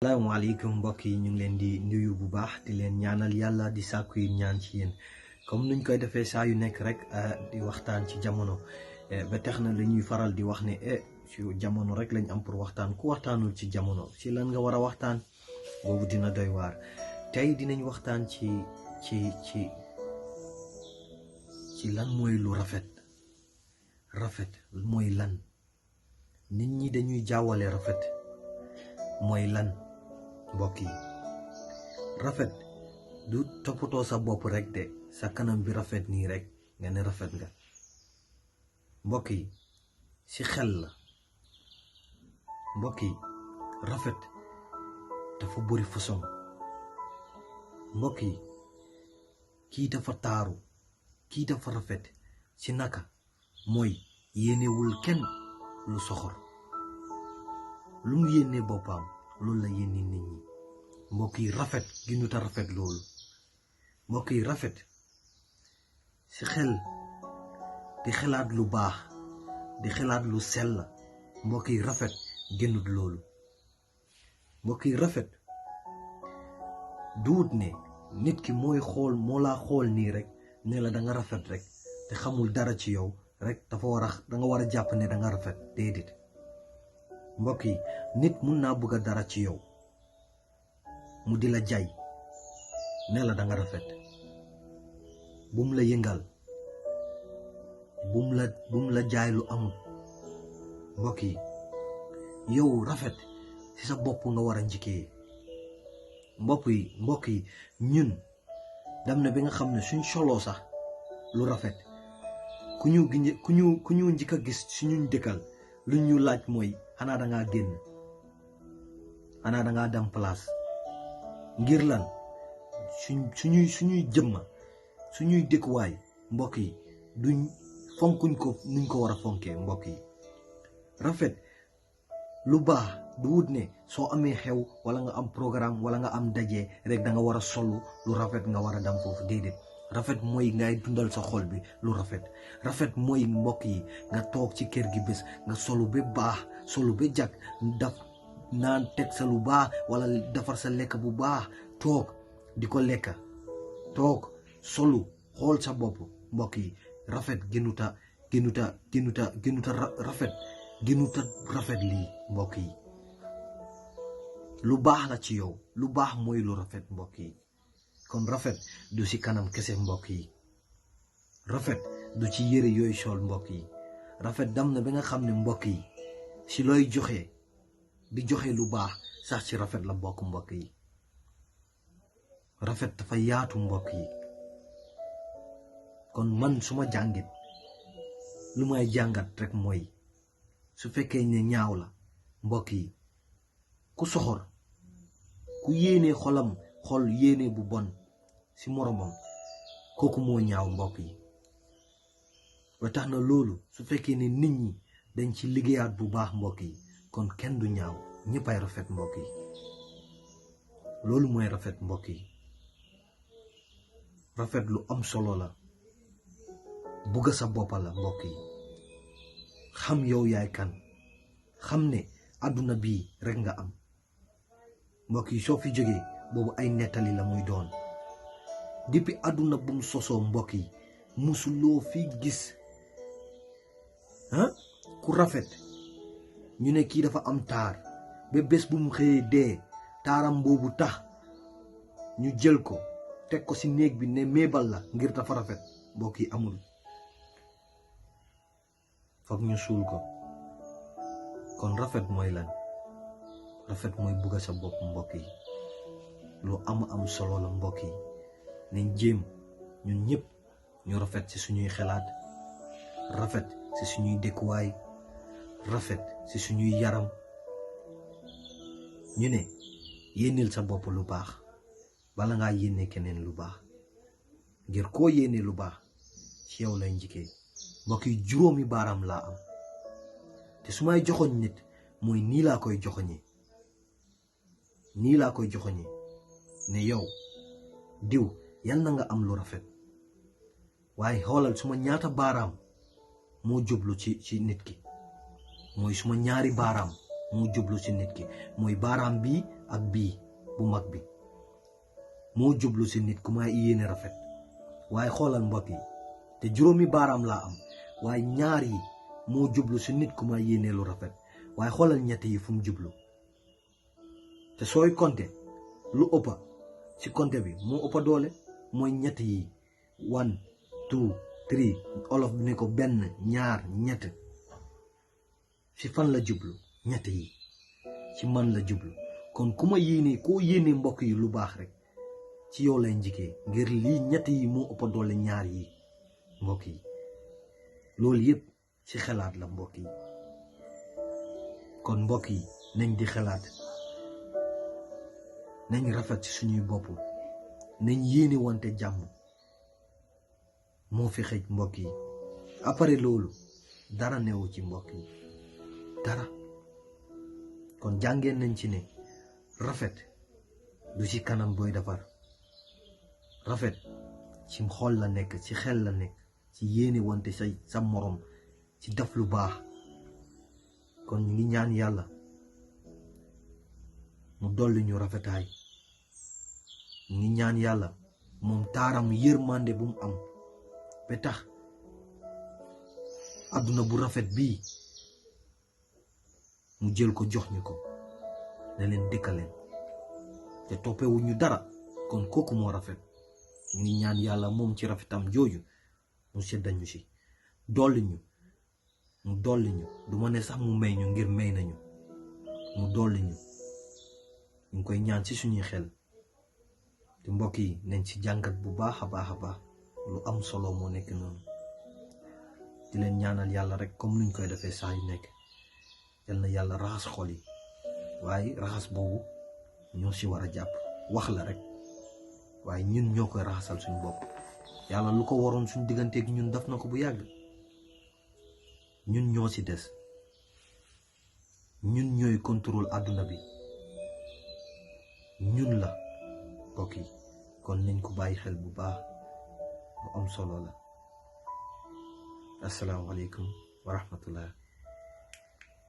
asalaamaaleykum mbokk yi ñu ngi leen di nuyu bu baax di leen ñaanal yàlla di sàkku yi ñaan ci yéen comme nuñ koy defee saa yu nekk rek di waxtaan ci jamono ba tax na lañuy faral di wax ne ci jamono rek lañ am pour waxtaan ku waxtaanul ci jamono ci lan nga war a waxtaan boobu dina doy waar tey dinañ waxtaan ci lan mooy lu rafet mooy lan nit ñi dañuy jaawale rafet mooy lan mbokk yi rafet du toppatoo sa bopp rek de sa kanam bi rafet nii rek nga ne rafet nga mbokk yi ci xel la mbokk yi rafet dafa bëri façon mbokk yi kii dafa taaru kii dafa rafet ci naka mooy yéenewul kenn lu soxor lu mu yéene boppam loolu la yéene nit ñi mbokk yi rafet gënut a rafet loolu mbokk yi rafet ci xel di xalaat lu baax di xalaat lu sell mbokk yi rafet gënut loolu mbokk yi rafet duut ne nit ki mooy xool moo laa xool nii rek ne la da nga rafet rek te xamul dara ci yow rek da nga war a jàpp ne da nga rafet déedéet mbokk yi nit mun naa bëgg dara ci yow mu di la jaay ne la da nga rafet bum la yëngal bum la jaay lu amul mbokk yi yow rafet ci sa bopp nga war a njëkkee mbokk yi ñun dem na bi nga xam ne suñ soloo sax lu rafet ku ñu njëkk a gis suñuñ dëkkal lu ñu laaj mooy xanaa dangaa génn xanaa dangaa dem place ngir lan suñuy jëmma suñuy dëkkuwaay mbokk yi duñ fonkuñ ko nuñ ko war a fonkee mbokk yi rafet lu baax du wut ne soo amee xew wala nga am programme wala nga am daje rek da nga war a solu lu rafet nga war a dem foofu déedéet rafet mooy ngay dundal sa xol bi lu rafet mooy mbokk yi nga toog ci kër gi bés nga solu ba baax solu ba jag daf naan teg sa lu baax wala defar sa lekk bu baax toog di ko lekka toog solu xool sa bopp mbokk yi rafet gënuta rafet lii mbokk yi lu baax la ci yow lu baax mooy lu rafet mbokk yi kon rafet du ci kanam kese mbokk yi rafet du ci yére yooyu sol mbokk yi rafet dam na ba nga xam ne mbokk yi ci looy joxe di joxe lu baax sax ci rafet la bokk mbokk yi rafet dafa yaatu mbokk yi kon man suma jàngit lu may jàngat rek mooy su fekkee ne ñaaw la mbokk yi ku soxor ku yéene xol yéene bu bon ci moromam kooku moo ñaaw mbokk yi ba tax na loolu su fekkee ne nit ñi dañ ci liggéeyaat bu baax mbokk yi kon kenn du ñaaw ñëppay rafet mbokk yi loolu mooy rafet mbokk yi rafet lu am solo la bugga sa boppa la mbokk yi xam yow yaay kan xam ne àdduna bii rek nga am mbokk yi soo fi jógee boobu ay nettali la muy doon depuis àdduna bu mu sosoo mbokk yi musuloo fi gis ku rafet ñu ne kii dafa am taar ba bés bu mu xëyee dee taaram boobu tax ñu jël ko teg ko ci néeg bi ne meebal la ngir dafa rafet mbokk yi amul foog ñu suul ko kon rafet mooy lan rafet mooy bugga sa bopp mbokk yi lu am solo la mbokk yi nañ jéem ñun ñëpp ñu rafet ci suñuy xalaat rafet ci suñuy dëkkuwaay rafet ci suñuy yaram ñu ne yéeneel sa bopp lu baax bala ngaa yéene keneen lu baax ngir koo yéene lu baax ci yow lay njëkkee mbokk yi juróomi baaraam laa am te su may joxoñ nit mooy nii laa koy joxoñee ne yow diw yal na nga am lu rafet waaye xoolal suma ñaata baaraam moo jublu ci nit ki mooy suma ñaari baaraam moo jublu ci nit ki mooy baaraam bii ak bii bu mag bi moo jublu si nit ku may yéene rafet waaye xoolal mbokk yi te juróomi baaraam laa am waaye ñaar yi moo jublu si nit ku may yéene lu rafet waaye xoolal ñett yi fu mu jublu te sooy compter lu ëppa ci compter bi moo ëppa doole mooy ñett yi 1 2 3 olof bi ne ko benn ñaar ñett ci fan la jublu ñett yi ci man la jublu kon ku ma yéene koo yéene mbokk yi lu baax rek ci yow lay njëkkee ngir lii ñett yi moo ëppa doole ñaar yi mbokk yi loolu yëpp ci xalaat la mbokk yi kon mbokk yi nañ di xalaat nañ rafet ci suñuy bopp nañ yéene wante jàmm moo fi xëj mbokk yi après loolu dara newu ci mbokk yi dara kon jàngeen nañ ci ne rafet du ci kanam booy defar rafet ci xol la nekk ci xel la nekk ci yéene wante sa morom ci def lu baax kon ñu ngi ñaan yàlla mu dolli ñu rafetaay ñu ngi ñaan yàlla moom taaram yërmande bu mu am ba tax àdduna bu rafet bii mu jël ko jox ñu ko ne leen dëkkaleen te toppewu ñu dara kon kooku moo rafet ñu ngi ñaan yàlla moom ci rafetam jooju mu seddañu si dolli ñu mu dolli ñu du ma ne sax mu may ñu ngir may nañu mu dolli ñu ngi koy ñaan ci suñuy xel te mbokk yi nañ ci jàngat bu baax a baax lu am solo moo nekk noonu di leen ñaanal yàlla rek comme nuñ koy defee saa yu nekk yal na yàlla raxas xol yi waaye raxas boobu ñoo si war a jàpp wax la rek waaye ñun ñoo koy raxasal suñu bopp yàlla lu ko waroon suñu digganteeg ñun def na ko bu yàgg ñun ñoo si des ñun ñooy contrôle àdduna bi ñun la mbokk yi kon nañ ko bàyyi xel bu baax bu am solo la asalaamaaleykum wa rahmatullah